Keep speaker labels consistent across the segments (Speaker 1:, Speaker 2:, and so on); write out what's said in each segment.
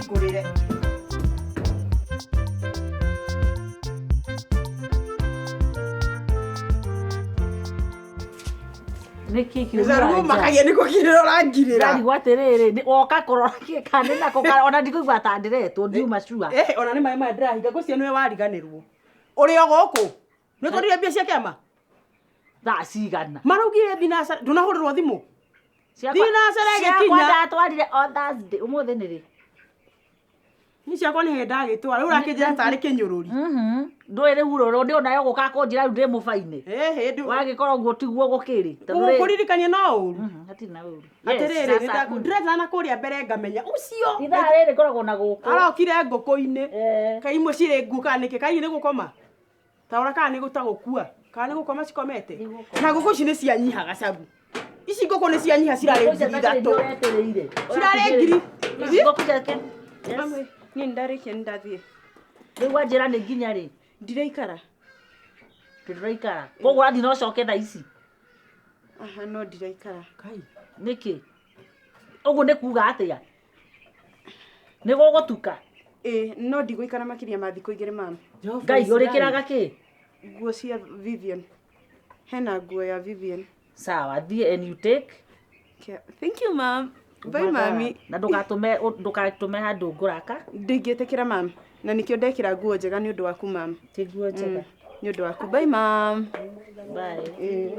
Speaker 1: Ũhingũrĩre.
Speaker 2: Nĩkĩ
Speaker 1: Gĩcaru makagia nĩ kũgirĩra ũrangirĩra.
Speaker 2: Ndarigwo atĩrĩrĩ, woka kũrora kĩ kana nĩ nako kana ona ndikũigua ta ndĩretwo ndiuma sure.
Speaker 1: Eh, ona nĩ maĩ maya ndĩrahinga ngwĩciria nĩwe wariganĩrwo. Ũrĩ o gũkũ? Nĩ ũtwarire mbia cia kĩama?
Speaker 2: Thaa cigana?
Speaker 1: Maraugire thinacara, ndũnahũrĩrwo thimũ?
Speaker 2: Ciakwa-
Speaker 1: Thinacara
Speaker 2: Ciakwa
Speaker 1: ĩgĩkinya.
Speaker 2: ndatwarire o Thursday, ũmũthĩ nĩ rĩ?
Speaker 1: Niĩ ciakwa nĩ hĩndĩ ndagĩtwara, rĩu ũrakĩnjĩra tarĩ kĩnyũrũri.
Speaker 2: Ndũĩ rĩu rũrũ ndĩ onayo gũka kũnjĩra rĩu ndĩ mũbainĩ.
Speaker 1: Ĩhĩ, ndũ-
Speaker 2: Wagĩkorwo ũguo tiguo gũkĩrĩ. Tondũ rĩ-
Speaker 1: Gũkũririkania no ũru.
Speaker 2: Hatirĩ na ũru.
Speaker 1: Atĩrĩrĩ,
Speaker 2: Yes,
Speaker 1: nĩ
Speaker 2: sasa,
Speaker 1: ndaku- ndĩretana na kũrĩa mbere ngamenya ũcio
Speaker 2: Ithaa rĩrĩ ngoragwo na gũkũ.
Speaker 1: arokire ngũkũ-inĩ.
Speaker 2: Eh.
Speaker 1: Kaĩ imwe cirĩ nguo kana nĩkĩ? Kaĩ nĩ gũkoma? Ta rora kana nĩ gũtagũkua? Kana nĩ gũkoma cikomete?
Speaker 2: Nĩ gũkoma.
Speaker 1: Na ngũkũ ici nĩ cianyiha gacagu. Ici ngũkũ nĩ cianyiha cirarĩ
Speaker 2: Ngũkũ icio
Speaker 1: ngiri
Speaker 2: ta
Speaker 1: ithatũ.
Speaker 2: kĩrĩ nĩ ũretereire.
Speaker 1: Cirarĩ ngiri.
Speaker 2: Ici ngũkũ ciake. Yes.
Speaker 3: Mami, niĩ nĩndarĩkia nĩndathiĩ.
Speaker 2: Rĩu wanjĩra nĩ nginya rĩ?
Speaker 3: Ndiraikara.
Speaker 2: Ndũraikara. Koguo ũrathiĩ na ũcoke thaa ici.
Speaker 3: Aha, no ndiraikara.
Speaker 1: Kai.
Speaker 2: Nĩkĩ? Ũguo nĩ kuga atĩa? Nĩ gũgũtuka.
Speaker 3: Ĩĩ, no ndigũikara makĩria ma thikũ igĩrĩ mami.
Speaker 2: Ngai ũrĩkĩraga kĩ?
Speaker 3: Nguo cia Vivian. Hena nguo ya Vivian.
Speaker 2: Sawa, thiĩ and you take.
Speaker 3: Kia- Thank you, mom. Bye, mami.
Speaker 2: Na ndũgatũme ndũgatũme handũ ngũraka.
Speaker 3: Ndingĩtĩkĩra mam. Na nĩkĩo ndekĩra nguo njega nĩ ũndũ waku mam.
Speaker 2: Ti nguo njega.
Speaker 3: Nĩ ũndũ waku. Bye, mam.
Speaker 2: Bye.
Speaker 3: Ĩĩ.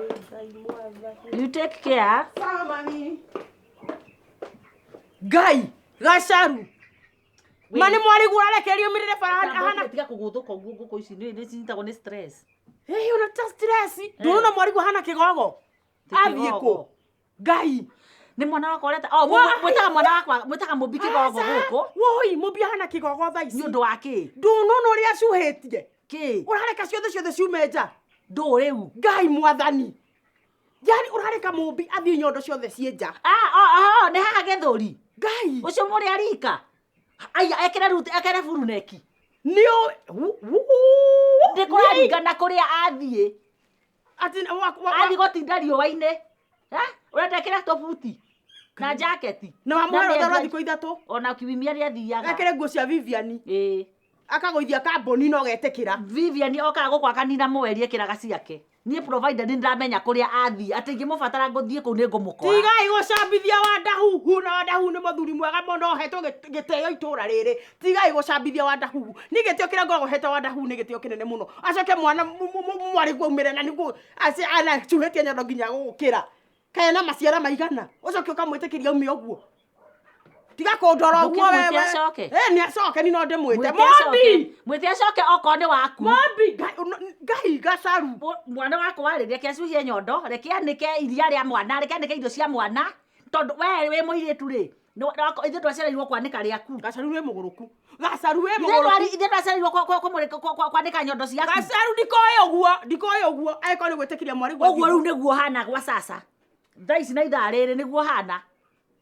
Speaker 2: You take care.
Speaker 1: Sawa mami. Ngai, gacaru. Ma nĩ mwarĩguo ũrarekererio umĩrĩre bara ahana.
Speaker 2: Tiga kũgũthũka ũguo ngũkũ ici nĩ cinyitagwo nĩ stress.
Speaker 1: Ĩĩ ona ta stress. Ndũrona mwarĩguo ahana kĩgogo.
Speaker 2: Ti
Speaker 1: Athiĩ kũ?
Speaker 2: kĩgogo.
Speaker 1: Ngai.
Speaker 2: Nĩ mwana wakwa ũreta. Oh, mwĩtaga mwana wakwa, mwĩtaga mũmbi kĩgogo gũkũ.
Speaker 1: Woi, mũmbi ahana kĩgogo thaa ici.
Speaker 2: Nĩ ũndũ wa kĩ?
Speaker 1: Ndũnona ũrĩa acuhĩtie.
Speaker 2: Kĩ?
Speaker 1: Ũrareka ciothe ciothe ciume nja.
Speaker 2: Ndũ rĩu.
Speaker 1: Ngai mwathani. Yani ũrareka mũmbi athiĩ nyondo ciothe ciĩ nja.
Speaker 2: Ah, oh, oh, nĩ haha gĩthũri.
Speaker 1: Ngai.
Speaker 2: Ũcio mũrĩ arika. Aya, ekĩre ruti, ekĩre buruneki.
Speaker 1: Nĩ ũĩ.
Speaker 2: Nĩ kũraringana kũrĩa athiĩ.
Speaker 1: Atĩ wa
Speaker 2: Athiĩ gũtinda riũa-inĩ. Eh? Ũrenda ekĩre tũbuti na jaketi.
Speaker 1: na wamũhe rũtha rwa
Speaker 2: mĩendia-
Speaker 1: thikũ ithatũ.
Speaker 2: Ona kiumia nĩ athiaga.
Speaker 1: Ekĩre nguo cia Vivian.
Speaker 2: Ĩĩ.
Speaker 1: Akagũithia kambuni na ũgetĩkĩra.
Speaker 2: Vivian okaga gũkũ akanina mweri ekĩraga ciake. Niĩ provider nĩ ndĩramenya kũrĩa athiĩ atĩ ingĩmũbatara ngũthiĩ kũu nĩ ngũmũkora.
Speaker 1: Tigai gũcambithia Wandahuhu na Wandahuhu nĩ mũthuri mwega mũno ũhetwo gĩtĩo itũra rĩrĩ. Tigai gũcambithia Wandahuhu. Niĩ gĩtĩo kĩrĩa ngoragwo hete Wandahuhu nĩ gĩtĩo kĩnene mũno. Acoke mwana mwarĩ guo aumĩre na nĩguo anacuhĩtie nyondo nginya gũgũkĩra. Kaĩ na maciara maigana? Ũcoke ũkamwĩtĩkĩria aume ũguo. Tiga kũndora ũguo
Speaker 2: Ndũkĩmwĩte
Speaker 1: wewe.
Speaker 2: acoke?
Speaker 1: Eh, nĩ acoke ni no ndĩmwĩte.
Speaker 2: Mwĩte
Speaker 1: Mombi!
Speaker 2: acoke. Mwĩte acoke okorwo nĩ waku.
Speaker 1: Mombi! Ngai gacaru.
Speaker 2: Mwana wakwa rĩ reke acuhie nyondo reke anĩke iria rĩa mwana reke anĩke irio cia mwana tondũ we wĩ mũirĩtu rĩ ithuĩ twaciarĩirwo kwanĩka rĩaku.
Speaker 1: Gacaru wĩ mũgũrũku. Gacaru wĩ
Speaker 2: Ithuĩ
Speaker 1: mũgũrũku.
Speaker 2: ithuĩ twaciarĩirwo kwanĩka nyondo ciaku.
Speaker 1: Gacaru ndikoĩ ũguo, ndikoĩ ũguo. Angĩkorwo nĩ gwĩtĩkĩria mwarĩ guo.
Speaker 2: Ũguo rĩu nĩguo hana gwa sasa. Thaa ici na ithaa rĩrĩ nĩguo hana.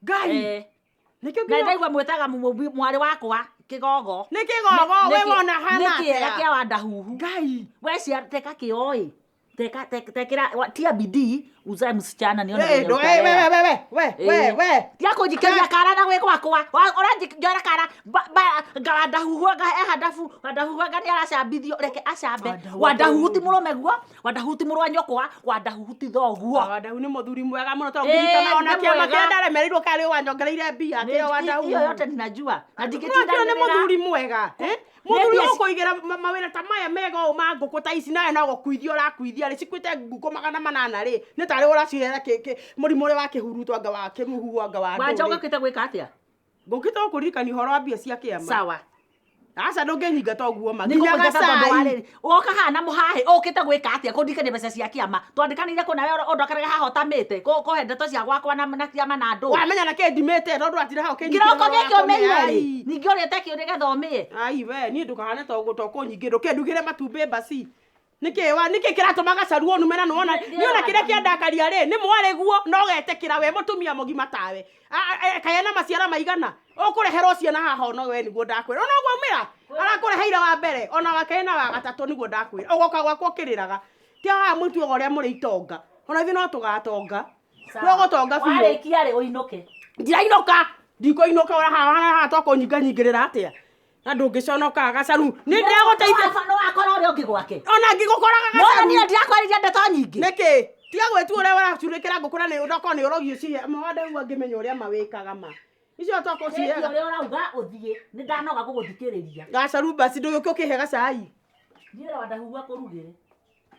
Speaker 1: Ngai.
Speaker 2: Eh.
Speaker 1: Nĩkĩo
Speaker 2: Na
Speaker 1: nginya
Speaker 2: ndaigua mwĩtaga mwarĩ wakwa kĩgogo.
Speaker 1: Nĩ kĩgogo, we wona hana
Speaker 2: Nĩ kĩega
Speaker 1: atĩa?
Speaker 2: kĩa Wandahuhu.
Speaker 1: Ngai.
Speaker 2: We cia teka kĩoĩ. Teka tekera tia bidii uzae msichana nione
Speaker 1: Eh,
Speaker 2: venye
Speaker 1: ndo- eh,
Speaker 2: utalea.
Speaker 1: we, we, we, we, we, we.
Speaker 2: Tiga kũnjikĩria kara na gwĩ gwakwa. Ũranjikĩria kara nga Wandahuhu anga e handabu Wandahuhu anga nĩ aracambithio reke acambe.
Speaker 1: Wandahuhu.
Speaker 2: Wandahuhu ti mũrũme guo, Wandahuhu ti mũrũ wa nyũkwa, Wandahuhu ti thoguo.
Speaker 1: Wandahu nĩ mũthuri mwega mũno tondũ
Speaker 2: Eh,
Speaker 1: ngirikana ona
Speaker 2: nĩ
Speaker 1: kĩama
Speaker 2: mwega.
Speaker 1: kĩrĩa ndaremereirwo karĩ wanyongereire mbia kĩo Wandahuhu.
Speaker 2: Hiyo yote ninajua. Na
Speaker 1: Nĩwakĩo nĩ
Speaker 2: ndingĩtindanĩrĩra.
Speaker 1: mũthuri mwega. Eh? Mũthuri
Speaker 2: mbia ci-
Speaker 1: ũkũigĩra mawĩra ta maya mega ũũ ma ngũkũ ta ici nawe no gũkuithia ũrakuithia rĩ cikuĩte ngũkũ 800 rĩ nĩ tarĩ ũraciheera mũrimũ ũrĩa wa kĩhuruto anga wa kĩmũhuhu anga wa
Speaker 2: Wanja
Speaker 1: ndũ rĩ.
Speaker 2: ũgũkĩte gwĩka atĩa?
Speaker 1: Ngũkĩte gũkũririkania ũhoro wa mbia cia kĩama.
Speaker 2: Sawa.
Speaker 1: Aca ndũngĩnyingata ũguo ma.
Speaker 2: Nĩ
Speaker 1: Nginya
Speaker 2: ngũkũingata tondũ wa
Speaker 1: gacai.
Speaker 2: rĩrĩ woka haha na mũhahĩ ũkĩte gwĩka atĩa kũndirikania mbeca cia kĩama twandĩkanĩire kũ nawe ũndokeraga haha ũtamĩte kũhe ndeto cia gwakwa na kĩama na andũ
Speaker 1: Wamenya na kĩ ndimĩte tondũ atira hau kĩnyitĩrĩra
Speaker 2: kĩroko
Speaker 1: ũhoro
Speaker 2: gĩkĩ
Speaker 1: wa
Speaker 2: ũmĩire
Speaker 1: kũmĩa.
Speaker 2: rĩ
Speaker 1: Ai.
Speaker 2: ningĩ ũrĩte kĩũ nĩgetha ũmĩe
Speaker 1: Ai we niĩ ndũkahane to kũnyingĩ ndũkĩndugĩre matumbĩ mbasi. Nĩkĩ wa nĩkĩ kĩratũma gacaru ũnume na nĩwona nĩona kĩrĩa kĩandakaria rĩ nĩ mwarĩ guo no ũgetĩkĩra we mũtumia mũgima tawe. Kaĩ na maciara maigana ũkũreherwo ciana haha ono we nĩguo ndakwĩra ona ũguo aumĩra arakũreheire wa mbere ona wa kerĩ na wa gatatũ nĩguo ndakwĩra ũgoka gwakwa ũkĩrĩraga ti haha mũtuaga ũrĩa mũrĩ itonga ona ithuĩ no tũgatonga tũgũtonga biũ
Speaker 2: warĩkia rĩ ũinũke
Speaker 1: ndirainũka Ndikũinũka haha twakũnyinganyingĩrĩra atĩa? Na ndũngĩconoka gacaru. Nĩ ndĩragũteithia.
Speaker 2: No wakora ũrĩa ũngĩ gwake.
Speaker 1: Ona ngĩgũkoraga
Speaker 2: No
Speaker 1: gacaru.
Speaker 2: niĩ ndirakwarĩria ndeto nyingĩ.
Speaker 1: Nĩkĩ? Tiga gwĩtua ũrĩa ũracurĩkĩra ngũkũ na nĩ ũndoko nĩ ũrogi ũcihe. Ma wandau angĩmenya ũrĩa mawĩkaga ma. Icio
Speaker 2: Hĩndĩ
Speaker 1: twakũciheaga.
Speaker 2: ũrĩa ũrauga ũthiĩ, nĩ ndanoga gũgũthikĩrĩria.
Speaker 1: Gacaru basi ndũgĩũke ũkĩhe gacai.
Speaker 2: Ndiĩra Wandahuhu akũrugĩre.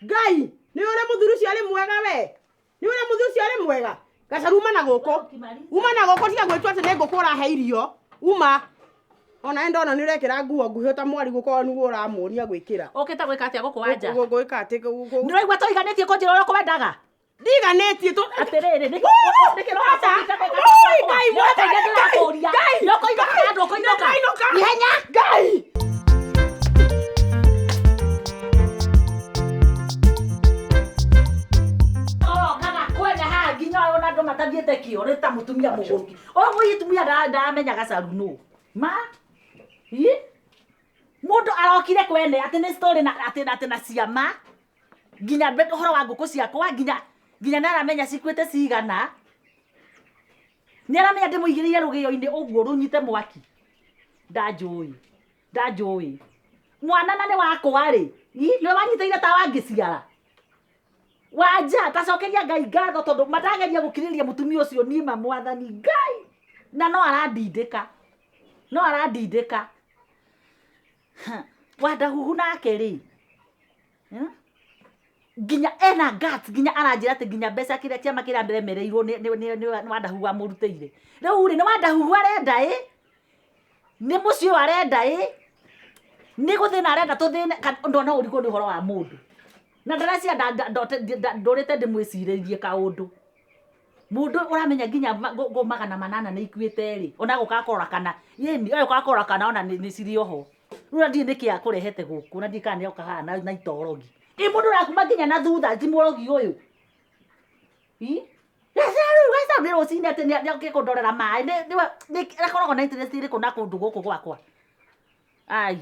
Speaker 1: Ngai, nĩ ũrĩa mũthuri ũcio arĩ mwega we. Nĩ ũrĩa mũthuri ũcio arĩ mwega. Gacaru uma na gũkũ. Uma na gũkũ tiga gwĩtua atĩ nĩ ngũkũ ũrahe irio. Uma. Ona we ndona nĩ ũrekĩra nguo nguhĩ ta mwari gũkorwo nĩguo ũramuonia gwĩkĩra.
Speaker 2: Ũkĩte gwĩka atĩa gũkũ wanja?
Speaker 1: Gwĩka atĩ
Speaker 2: Nĩ ũraigua tũiganĩtie kũnjĩra ũrĩa ũkwendaga?
Speaker 1: Ndiganĩtie tũ
Speaker 2: Atĩrĩrĩ, nĩkĩ nĩkĩ
Speaker 1: Aca.
Speaker 2: ũrokĩte gwĩka
Speaker 1: Ui, Ngai,
Speaker 2: Ngai, ndĩrakũria.
Speaker 1: Ngai,
Speaker 2: Nĩ ũkũinũka kana ndũkũinũka?
Speaker 1: Nĩndĩrainũka.
Speaker 2: Ihenya!
Speaker 1: Ngai.
Speaker 2: Ũrokaga kwene haha nginya ona andũ matathiĩte kĩo nĩ ta mũtumia mũgũrũki. Ũyũ mũtumia ndaramenya gacaru nũ. Ma? Ĩ? Mũndũ arokire kwene atĩ nĩ story na atĩ atĩ na ciama nginya ũhoro wa ngũkũ ciakwa nginya nginya nĩ aramenya cikuĩte cigana. Nĩ aramenya ndĩmũigĩrĩire rũgĩo-inĩ ũguo rũnyite mwaki. Ndanjũĩ. Ndanjũĩ. Mwana na nĩ wakwa rĩ. Ĩ, nĩwe wanyitĩire ta wangĩciara. Wanja tacokeria Ngai ngatho tondũ mandageria gũkirĩrĩria mũtumia ũcio nima mwathani Ngai na no arandindĩka no arandindĩka. Ha, Wandahuhu nake rĩ Nginya ena guts nginya aranjĩra atĩ nginya mbeca kĩrĩa kĩama kĩrĩa ndĩremereirwo nĩ nĩ nĩ nĩ Wandahuhu amũrutĩire. Rĩu rĩ nĩ Wandahuhu arenda ĩ nĩ mũciĩ ũyũ arenda ĩ nĩ gũthĩna arenda tũthĩne kana ndona ũrigwo nĩ ũhoro wa mũndũ na ndĩreciria ndũrĩte ndĩmwĩcirĩrie kaũndũ mũndũ ũramenya nginya ngũ 800 nĩ ikuĩte rĩ ona gũka kũrora kana yĩni oyo ũkaga kũrora kana ona nĩ cirĩ oho rĩu na ndiũĩ nĩkĩ akũrehete gũkũ na ndiũĩ kana nĩ oka haha na itorogi ĩ mũndũ ũrakuma nginya na thutha ti mũrogi ũyũ Ĩ? Gacaru gacaru nĩ rũcinĩ atĩ nĩ oke kũndorera maĩ nĩ akoragwo na interest ĩrĩkũ na kũndũ gũkũ gwakwa ai.